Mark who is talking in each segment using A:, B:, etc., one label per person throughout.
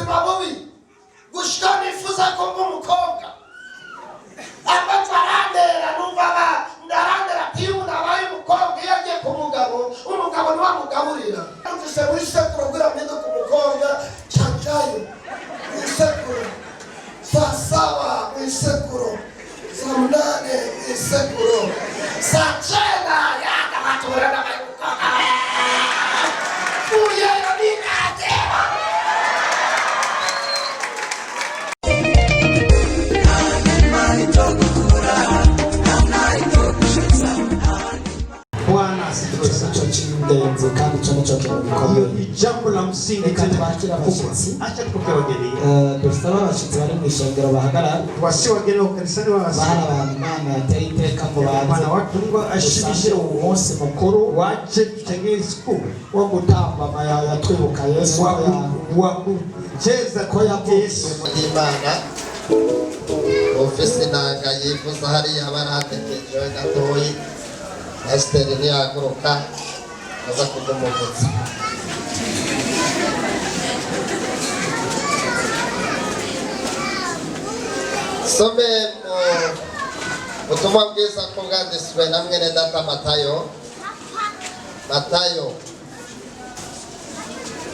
A: Ubuzima bubi gushika nifuza ko mba umukobwa. Amajwi arantera, numva arantera ati iyo umuntu abaye umukobwa, iyo agiye ku mugabo, umugabo niwe amugaburira. Numvise muri sekuru bwira mpinduka umukobwa, canjayo mu isekuru saa 7, mu isekuru saa 8, mu isekuru saa 9, yaga batura n'abaye umukobwa, mvuyeyo ninagera.
B: Bwana asifiwe
C: Icyo
B: sana.
C: nicyo cy'ingenzi kandi icyo nicyo kintu gikomeye.
B: Hiyo ni jambo la msingi
C: Reka
B: tena
C: twakire
B: kubwa.
C: abashyitsi.
B: Acha tupokee wageni.
C: Dusabe abashyitsi bari mu ishengero bahagarara.
B: Wasi wageni wa kanisani
C: Bahari
B: wa
C: abantu Imana yateye iteka ngo baze
B: Bwana watu Mungu
C: dusangire
B: ashimishe
C: uwo munsi mukuru
B: waje tuchangie siku
C: wo gutamba amayaya twibuka Yesu
B: wa
C: ko
B: wa kucheza
C: ko
B: kwa
C: yavukiye
B: Yesu.
D: Imana ufise inanga yivuza hariya baratekereje gatoyi, pasiteri ntiyahaguruka aza kudumugutsa. Some mu butumwa bwiza ko bwanditswe na mwene data Matayo. Matayo,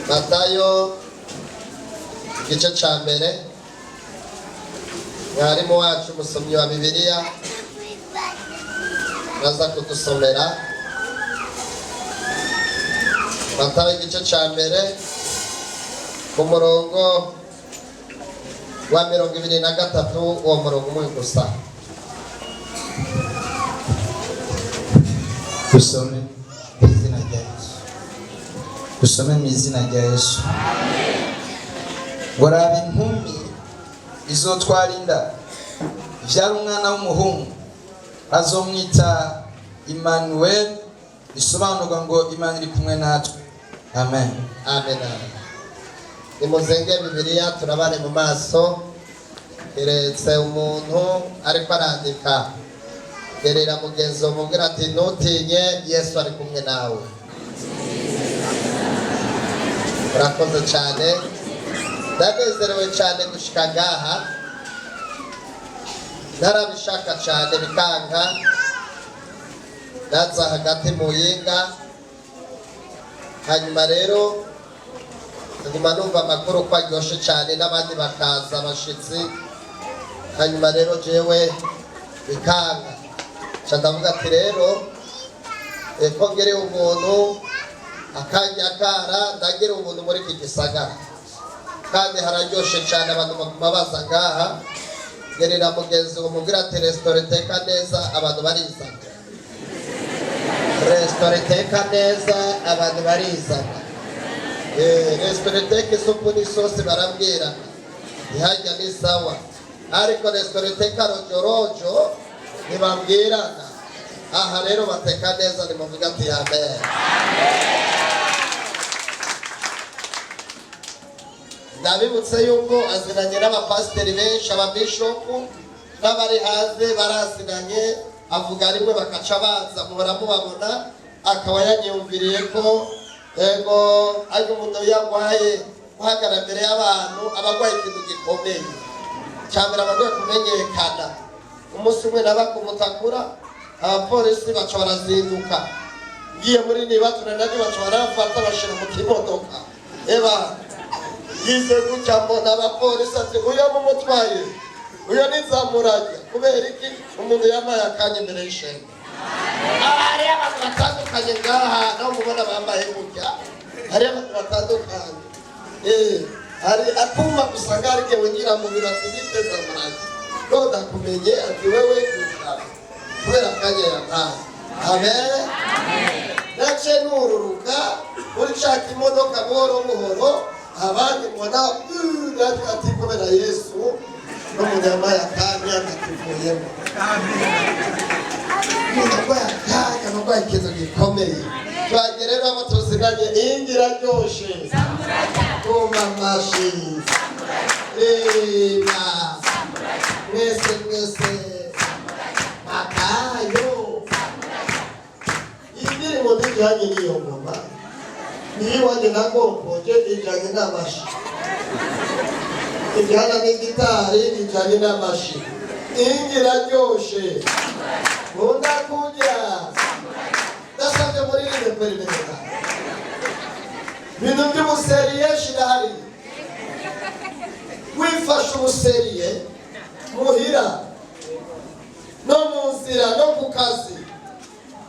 D: Matayo igice ca mbere. Mwarimu wacu, umusomyi wa Bibiliya, aza kudusomera Matayo igice ca mbere ku murongo wa 23, uwo murongo umwe gusa.
E: Dusome mu izina rya Yesu. Dusome mu izina rya Yesu. Ngo raba, inkumi izotwara inda, ivyara umwana w'umuhungu, azomwita Immanuel, bisobanurwa ngo Imana iri kumwe natwe. Amen.
D: Amen. Nimuzenge Bibiliya turabane mu maso, keretse umuntu ariko arandika. Gerera mugenzi wawe umubwire ati: "Ntutinye, Yesu ari kumwe nawe." Urakoze cyane, ndanezerewe cyane gushika ngaha. Ntarabishaka cyane bikanka, naza hagati mu yinga. Hanyuma rero nguma numva amakuru ko aryoshe cyane, n'abandi bakaza abashitsi. Hanyuma rero jewe bikanga, nca ndavuga ati rero ko ngereye umuntu akanya kara, ndagira ubuntu muri iki gisagara kandi hararyoshe cyane, abantu baguma baza ngaha. Gerera mugenzi umubwira ati: "Resitora iteka neza, abantu barizana. Resitora iteka neza, abantu barizana. Resitora iteka isupu n'isosi, barambwira ntihajya ni sawa, ariko resitora iteka rojorojo ntibambwirana." Aha rero bateka neza, nimuvuga ati amen. Ndabibutse yuko azinanye n'abapasiteri benshi, ababishopu n'abari hanze barazinanye, avuga rimwe bakaca baza, muhora mubabona. Akaba yanyumviriye ko ego ariko umuntu yagwaye guhagarara imbere y'abantu aba agwaye ikintu gikomeye. Cya mbere aba agoye kumenyekana. Umunsi umwe naba kumutakura, abapolisi baca barazinduka, ngiye muri nibature naryo baca barafata bashira mu kimodoka. Eba yize gutya, mbona abapolisi ati: "Uyo mumutwaye, uyo nizamurajya." Kubera iki? Umuntu yamaye akanya imbere y'ishenge. Hariyo abantu batandukanye ngaha, naho mubona bambaye gutya, hariyo abantu batandukanye. Hari akuma gusa ngaho, ariko winjira mu biro ati: "Bite Zamurajya?" None ndakumenye, ati: "Wewe wicara," kubera akanya yampaye. Amen. Nace nururuka muri caka imodoka buhoro buhoro, abandi mbona natwe ati kubera Yesu n'umuntu yambaye akanya ndatuvuyemo. Umuntu arwaye akanya arwaye ikintu gikomeye. Twagiye rero abo tuzinanye, ingi iraryoshe, kuma amashi reba mwese mwese. Matayo, iyi ndirimbo ntijyanye n'iyo ngoma, niyo iwanjye nagomboje ijyanye n'amashi. Ijyana n'igitari ijyanye n'amashi. Ingi iraryoshe. Nkunda kurya. Ndasabye muririmbe kweri neza. Ibintu by'ubuseriye shirahari. Wifashe ubuseriye muhira, no mu nzira, no ku kazi,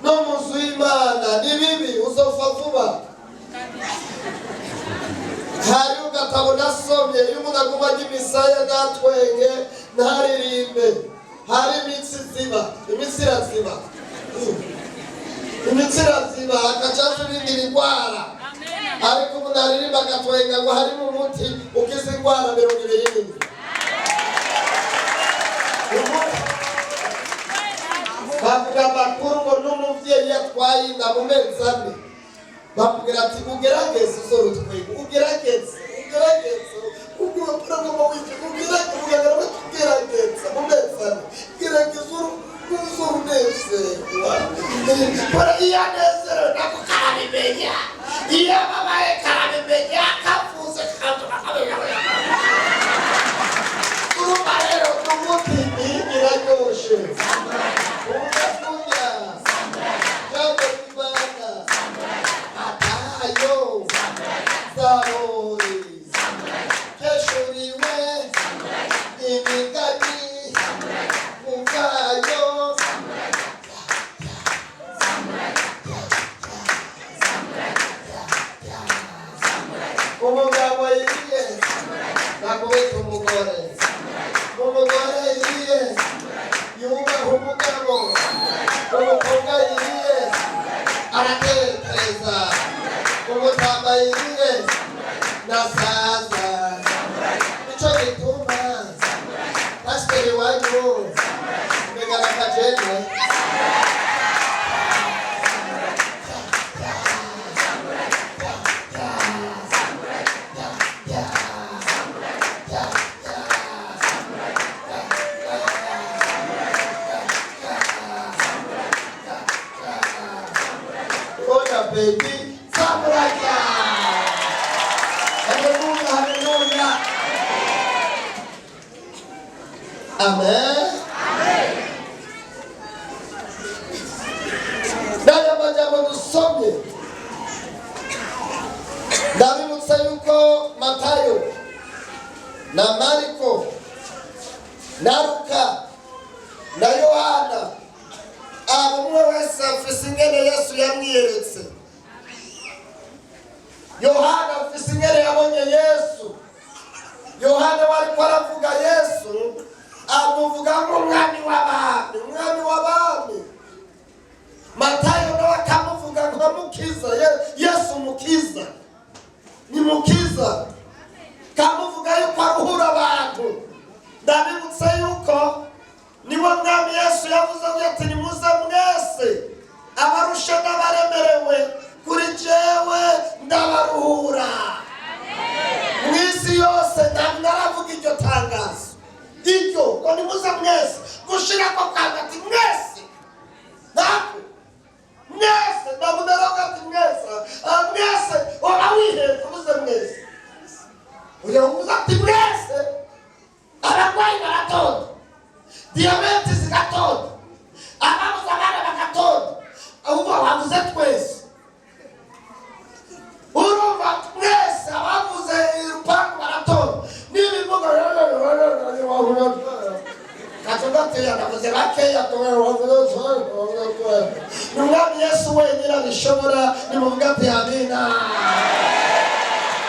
D: no mu nzu y'Imana, ni bibi, uzopfa vuba. Hari ugatabo nasomye, iyo umuntu aguma ajya imisaya ntatwenge ntaririmbe, hari imitsi ziba, imitsi iraziba, imitsi iraziba, hagacaza ibindi bigwara. Ariko umuntu aririmba agatwenga, ngo harimo umuti ukiza indwara 27. Bavuga amakuru ngo n'umubyeyi yatwaye inda mu mezi 4, bamubwira ati ugerageze uzorutwenge, ugerageze, ugerageze, ugerageze mu mezi 4, gerageza uzorunezerwa.
A: Iyo anezerewe nako karabimenya, iyo ababaye karabimenya, kavuze kakamenya.
D: Urumva rero n'umuti iraryoshe. Udakunya jambo ry'Imana, Matayo, Zaburi, Keshuriwe, Imigani, Mugayo. Umugabo yiriye nakubita umugore, umugore yiriye yubaha umugabo, umukobwa yiriye aratekereza, umutamba yiriye nasaza. Nico gituma pasiteri wanyu mbegana kajene. Ona baby, Samuraya. Haleluya, haleluya. Amen. N'aya majambo dusomye, ndabibutsa yuko Matayo na Mariko na Luka na Yohana, abo umwe wese afise ingene Yesu yamwiyeretse. Yohana afise ingene yabonye Yesu. Yohana wariko aravuga Yesu, amuvuga nk'umwami w'abami, umwami w'abami. Matayo nawe akamuvuga nka mukiza, Yesu mukiza, ni mukiza. Kamuvuga yuko aruhura abantu. Ndabibutsa yuko niwe mwami Yesu yavuze ati nimuze mwese abarushe n'abaremerewe, kuri jewe ndabaruhura. Mu isi yose ntabwo naravuga iryo tangazo, iryo ngo nimuze mwese, gushirako kanga ati mwese, ntabwo mwese, ntabwo naravuga ati mwese, mwese waba wihenze ubuze mwese, uyavuze ati mwese, abarwayi baratonda, diyabete zigatonda, ababuze abana bagatonda, ahubwo bavuze twese. Urumva mwese abavuze urupangu baratonda, n'ibivuga kavuga navuze bakeya. Ni umwami Yesu wenyine abishobora. Nimuvuga ati amina.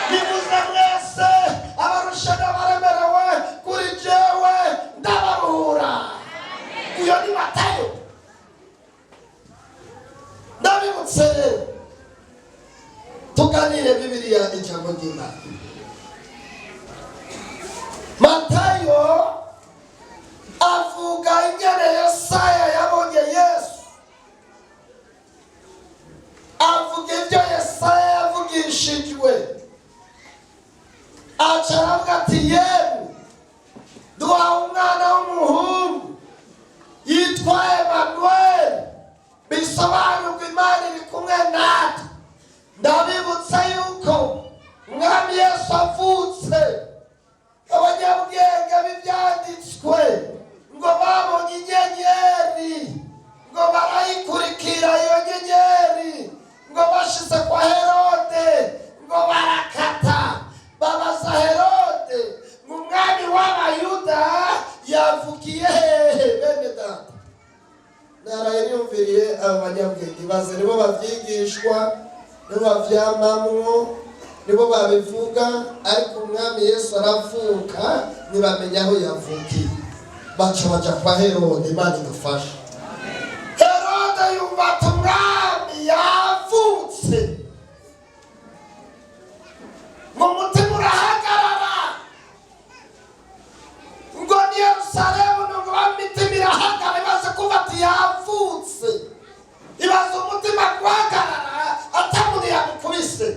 D: Nimuze mwese abarusha n'abaremerewe, kuri jewe ndabaruhura. Iyo ni Matayo. Ndabibutse rero tuganire Bibiliya, ijambo ry'Imana. Matayo avuga ingene Yesaya yabonye Yesu, avuga ibyo Yesaya yavugishijwe, aca aravuga ati yemwe duhawe umwana w'umuhungu yitwa Emanuel, bisobanurwa Imana iri kumwe natwe. Ndabibutsa yuko umwami Yesu avutse, abanyabwenge
A: Bashyize kwa Herode ngo barakata, babaza Herode ngo: "Umwami w'Abayuda yavukiye hehe?" Bene data, naraye niyumviriye aba banyabwenge, baze nibo babyigishwa, nibo bavyamamwo, nibo babivuga, ariko umwami Yesu aravuka ntibamenya aho yavukiye, baca baja kwa Herode. Imana idufashe. Herode yumva ati umwami yavutse, ngo umutima urahagarara, ngo ni Yerusalemu, ngo imitima irahagarara imaze kuva ati yavutse. Ibaze umutima guhagarara atamuntu yamukubise,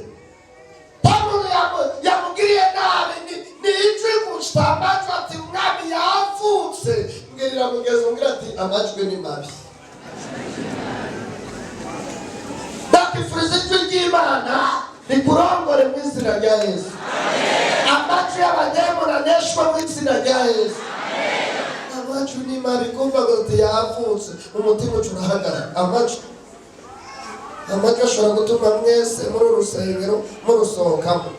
A: atamuntu yamugiriye nabi, ni ijwi gusa, amajwi ati umwami yavutse. Mbwirira mugezi, umbwira ati amajwi ni mabi. Ndakwifuriza ijwi ry'Imana rikurongore mu izina rya Yesu. Amajwi y'abademoni aneshwa mu izina rya Yesu. Amajwi ni mabi. Kumva ngo ati yavutse, umutima uca urahagarara. Amajwi ashobora gutuma mwese muri uru rusengero murusohokamo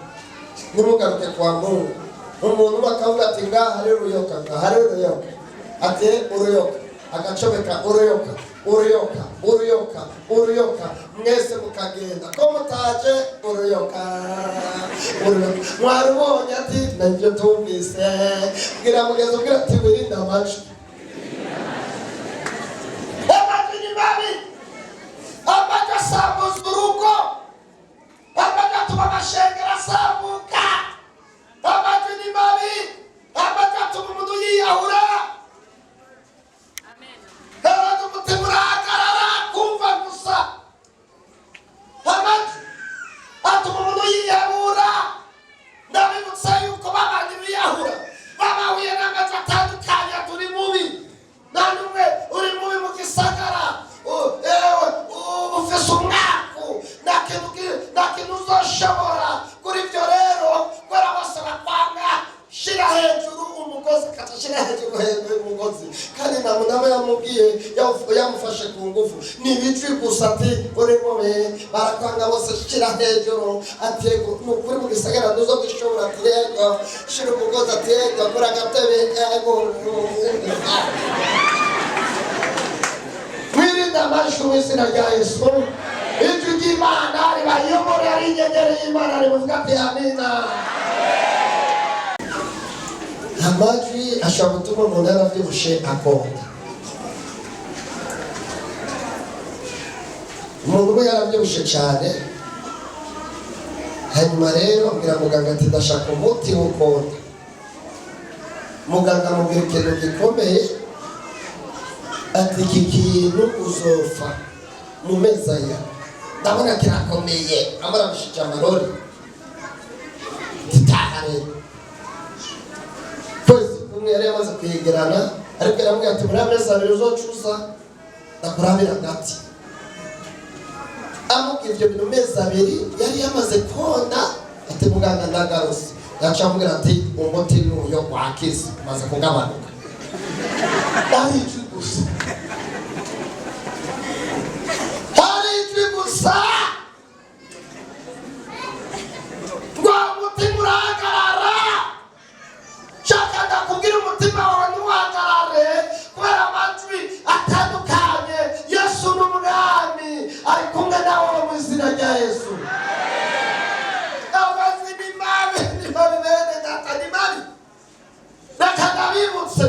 A: ntimugaruke kwa Mungu. Umuntu bakavuga ati ngaha hari uruyoka, ngaha hari uruyoka, ati uruyoka, agacomeka uruyoka, uruyoka, uruyoka, uruyoka, mwese mukagenda ko mutaje. Uruyoka, uruyoka, mwarubonye? Ati nabyo tumvise. Bwira mugezi, ubwira ati wirinde amajwi. Amajwi ni mabi. Amajwi asambuza urugo, amajwi atuma amashengero asambuka. Amajwi ni mabi. Amajwi atuma umuntu yiyahura. Herode umutima urahagarara kumva gusa. Amajwi atuma umuntu yiyahura. Ndabibutsa yuko babandi biyahura babahuye n'amajwi atandukanye: turi mubi, nta n'umwe uri mubi mu gisagara, ewe ufise umwaku, nta kintu uzoshobora kuri ibyo. Rero kubera bose bakwanga, shira hejuru umugozi. Akaca shira hejuru hejuru umugozi, kandi nta muntu aba yamubwiye yamufashe ku ngufu, ni ibijwi gusa, ati uri mubi, barakwanga bose, shira hejuru. Ati yego, ni ukuri mu gisagara ntuzobishobora. Ati yego, shira umugozi. Ati yego, kuri agatebe. Yego. Mwirinde amajwi mu izina rya Yesu. Ijwi ry'Imana ribayobore, ari inyenyeri y'Imana rimuvuga ati amina. Amajwi ashobora gutuma umuntu yarabyibushe akonda. Umuntu uba yarabyibushe cyane, hanyuma rero abwira muganga ati ndashaka umuti w'ukonda. Muganga amubwira ikintu gikomeye, ati iki kintu uzopfa mu mezi aya, ndabona kirakomeye. Amurabishije amarori, titaha rero. Kwezi kumwe yari yamaze kwegerana, ariko yaramubwira ati muri amezi 2 uzocuza ndakurabira agati. Amubwira ibyo bintu, mezi 2 yari yamaze konda. Ati muganga, ndagarutse. Yaca amubwira ati umuti n'uyo, wakize, umaze kugabanuka. Ari ijwi gusa, hari ijwi gusa ngo umutima urahagarara. Shaka ndakubwira, umutima wawe ntiwahagarare kubera amajwi atandukanye. Yesu ni umwami, ari kumwe nawe mu izina rya Yesu. Amajwi ni mabi, ni mabi, bene data, ni mabi. Reka ndabibutse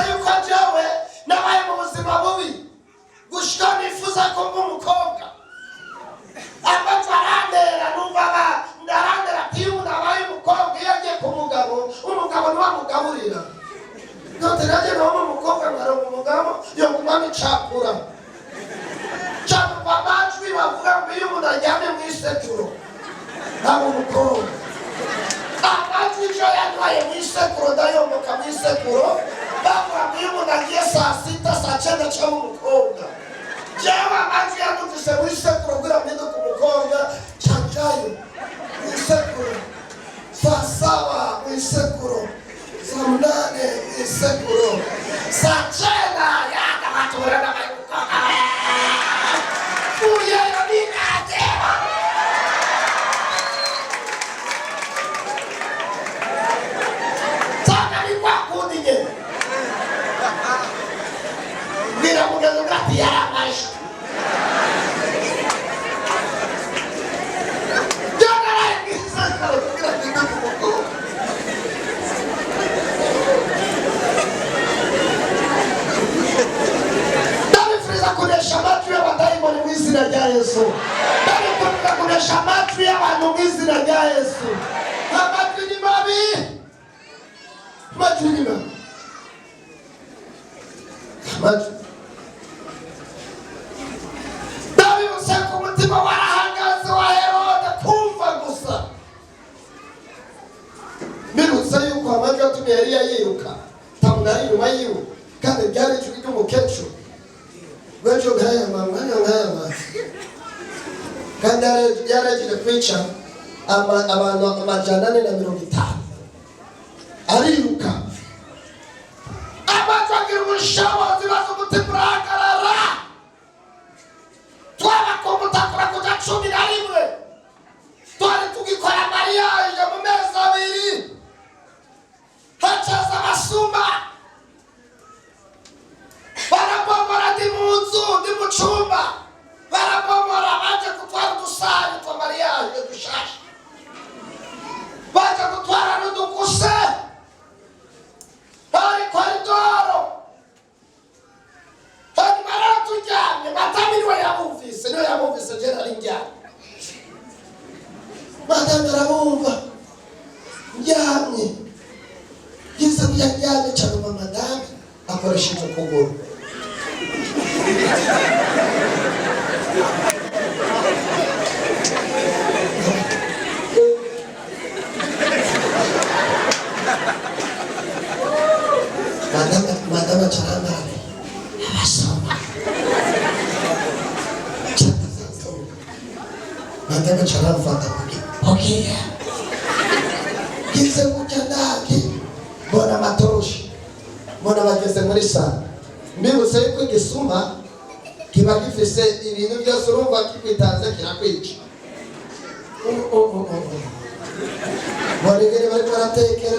A: yuko jewe nabaye mu buzima bubi gushika nifuza ko mba umukobwa. Amajwi arantera, numva arantera ati iyo umuntu abaye umukobwa, iyo agiye ku mugabo, umugabo niwe amugaburira. None nanjye naba umukobwa nkaronka umugabo yogumamo icapura cyangwa amajwi bavuga ngo iyo umuntu aryamye mu isekuro aba umukobwa. Amajwi icyo yanywaye mu isekuro, ndayomoka mu isekuro, bavuga ngo iyo umuntu agiye saa 6, saa 9 cyangwa umukobwa. Jewe amajwi yadugise mu isekuro kugira mpinduke umukobwa, canjayo mu isekuro saa 7, mu isekuro saa 8, mu isekuro saa 9, yanga batura n'abaye umukobwa. Uyeyo. Yesu. Amajwi ni mabi, amajwi ni mabi, amajwi. Ndabibutse ku mutima warahagaze wa Herode kumva gusa. Mbibutse yuko amajwi yatumye Eliya yiruka, ntabwo ari inyuma yiwe, kandi ryari ijwi ry'umukecuru rw'ejo nk'aya mama, nk'aya mama, kandi yaragiye kwica abantu 450, ariruka. Amajwi agira ubushobozi, maze umutima urahagarara. Twaba kuja 11, twari tugikora mariage mu mezi 2, hacaza abasuma barabomora. Ndi mu nzu, ndi mu cumba, barabomora, baje gutwara udusahani twa mariage dushasha, baje gutwara n'udukuse. Hari koridoro. Hanyuma rero turyamye, madame niwe yabumvise, niwe yabumvise, je nari ndyamye. Madame arabumva ndyamye, ngize kuja ndyamye cyane, madame akoresheje ukuguru. Madame acarangara abasoma, madame acaramfata kugira ngize gutya, ndabye mbona amatoroshi, mbona bageze muri salo. Mbibutse yuko igisuma kiba gifise ibintu byose, urumva kikwitanze kirakwica. Mbona ingene bariko baratekera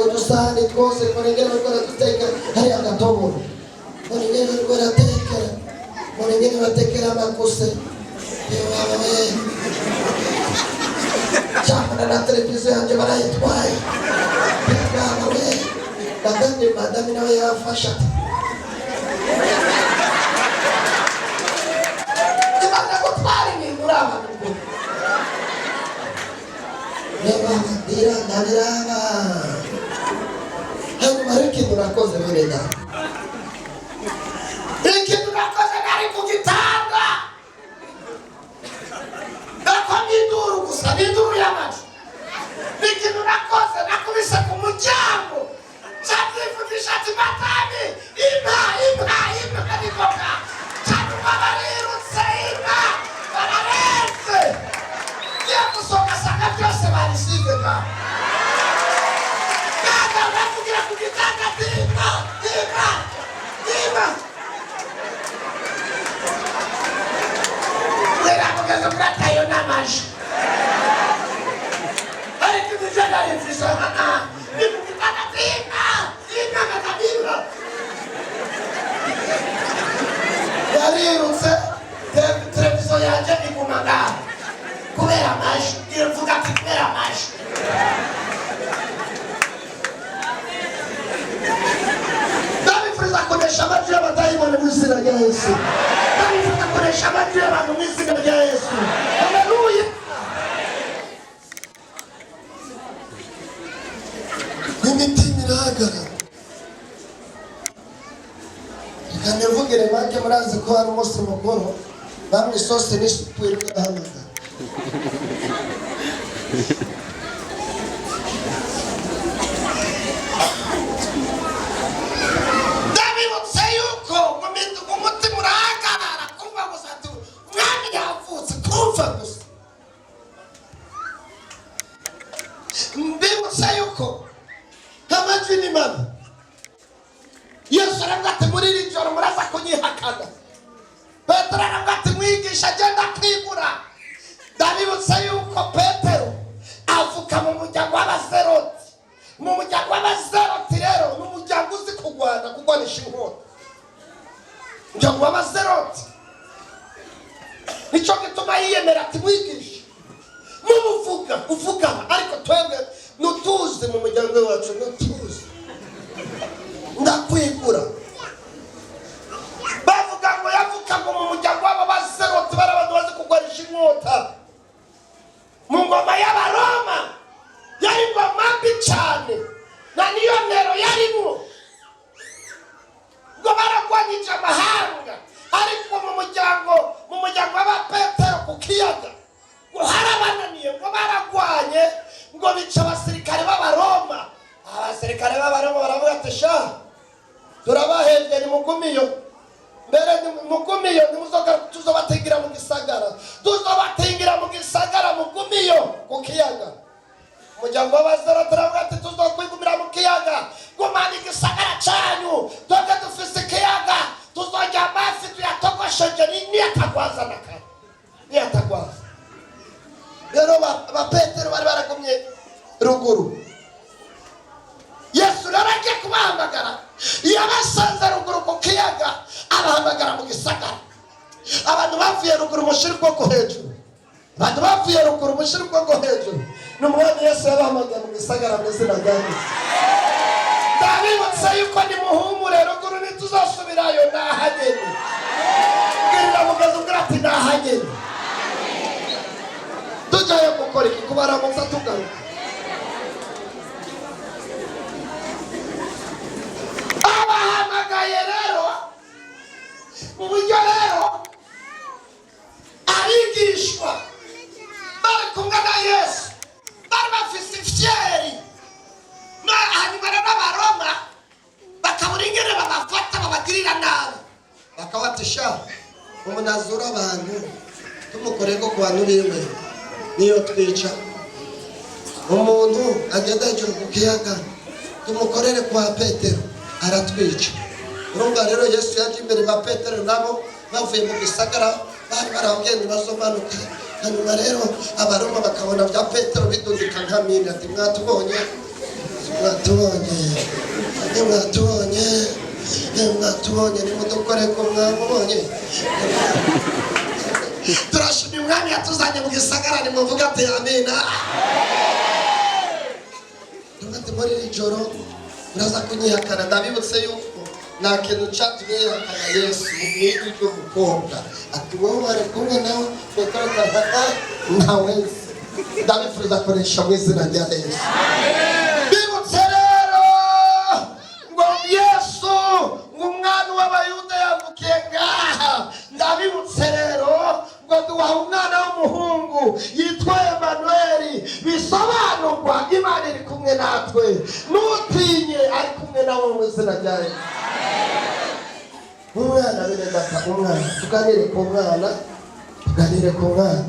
A: udusahani twose, mbona ingene bariko baradutekera hariya agatoboro, mbona ingene bariko baratekera, mbona ingene batekera amakuse. Yewe, cyangwa na televiziyo yanjye barayitwaye. Yewe, madame nawe yafasha ati Imana gutwara ibintu uri abantu. Reba ndira ndabiraba. Hanyuma hari ikintu nakoze, bene data, ikintu nakoze nari ku gitanda, nakomye induru gusa, ni induru y'amajwi. Ikintu nakoze, nakubise ku muryango, nshyivugisha ati: "Madame, impa, impa, impa ningoga." Cyangwa barirutse, inka bararenze. Ngiye gusohoka asanga byose barisize ngaho. Gaga uravugira ku gitanda ati: "Impa, impa, impa." Wera kugeza muri atayo n'amajwi, ariko ibyo nari mfise ni ku gitanda ati: "Impa, impa, madame, impa." Yarirutse, televiziyo yanjye iguma ngaho kubera amajwi. Iravuga ati kubera amajwi. Ndabifuriza kunesha amajwi y'abadayimoni mu izina rya Yesu. Ndabifuriza kunesha amajwi y'abantu mu izina rya Yesu. Haleluya! Imitima irahagarara. Reka nivugire make. Murazi ko hari umunsi mukuru, bamwe isosi n'isupu iri kudahamagara. Ndabibutse yuko umutima urahagarara kumva gusa ati umwami yavutse, kumva gusa. Mbibutse yuko amajwi ni mabi. Yesu aravuga ati: "Muri iri joro muraza kunyihakana." Petero aravuga ati: "Mwigisha, agenda kwigura." Ndabibutse yuko Petero avuka mu muryango w'Abaseroti. Mu muryango w'Abaseroti rero ni umuryango uzi kurwana, kurwanisha inkota, umuryango w'Abaseroti. Nicyo gituma yiyemera ati: "Mwigisha, mumuvuga uvuga, ariko twebwe nutuzi mu muryango wacu, nutuzi, ndakwigura." Bavuga ngo yavuka ngo mu muryango w'abo Baseroti bari abantu bazi kurwanisha inkota mu ngoma. Cyane na niyo Nero yarimo ngo baragwanyije amahanga, ariko mu muryango w'Abapetero ku kiyaga ngo harabananiye, ngo baragwanye, ngo bica abasirikare b'Abaroma. Abasirikare b'Abaroma baravuga ati: "Sha, turabahembye, nimugumiyo mbere, nimugumiyo, ntimuzoga, tuzobatingira mu gisagara, tuzobatingira mu gisagara, mugumiyo ku kiyaga." Umuryango w'Abazera turavuga ati: "Tuzokwigumira mu kiyaga, gumana igisagara canyu, twebwe dufise ikiyaga, tuzorya amafi tuyatogosheje." Niyatagwaza na kare, niyatagwaza. Rero Abapetero bari baragumye ruguru. Yesu rero agiye kubahamagara, yabasanze ruguru ku kiyaga, abahamagara mu gisagara. Abantu bavuye ruguru, mushira ukuboko hejuru. Abantu bavuye ruguru, mushira ukuboko hejuru. Ni Umwami Yesu yabahamagaye mu gisagara mu izina rya Yesu. Ndabibutsa yuko nimuhumure, ruguru ntituzosubirayo, nahagene. Bwirira mugenzi, ubwira ati: "Nahagene." Tujyayo gukora iki? Kubaramutsa, tugaruka. Abahamagaye rero mu buryo rero abigishwa bari kumwe na Yesu bari bafise ifyeri. Hanyuma rero Abaroma bakabura ingene babafata, babagirira nabi,
D: Bakabatisha umuntu azura abantu, tumukoreye ko ku bantu biwe niyo twica. Umuntu agenda hejuru ku kiyaga, tumukorere kwa Petero, aratwica. Urumva rero Yesu yaje imbere ba Petero, nabo bavuye mu gisagara, bari barababwiye ntibazomanuka. Hanyuma rero Abaroma bakabona bya Petero bidundika nka mine, ati: "Mwatubonye, mwatubonye, mwatubonye, mwatubonye, nimudukore ko mwamubonye."
A: Turashimye Umwami yatuzanye mu gisagara. Nimuvuga ati: "Amina."
D: Tuvuga ati: "Muri iri joro uraza kunyihakana." Ndabibutse yuko nta kintu cyatumye yihakana Yesu mu ijwi ry'umukobwa, ati: "Wowe wari kumwe nawe." Petero akavuga: "Ntawezi." Ndabifuriza koresha mu izina rya Yesu.
A: Bibutse rero ngo Yesu, ngo Umwami w'Abayuda yavukiye ngaha. Ndabibutse rero ngo duha umwana w'umuhungu yitwa Emanuweli, bisobanurwa Imana iri kumwe natwe. Ntutinye, ari kumwe nawe mu izina rya Yesu.
D: Umwana, bene data, umwana, tuganire ku mwana, tuganire ku mwana.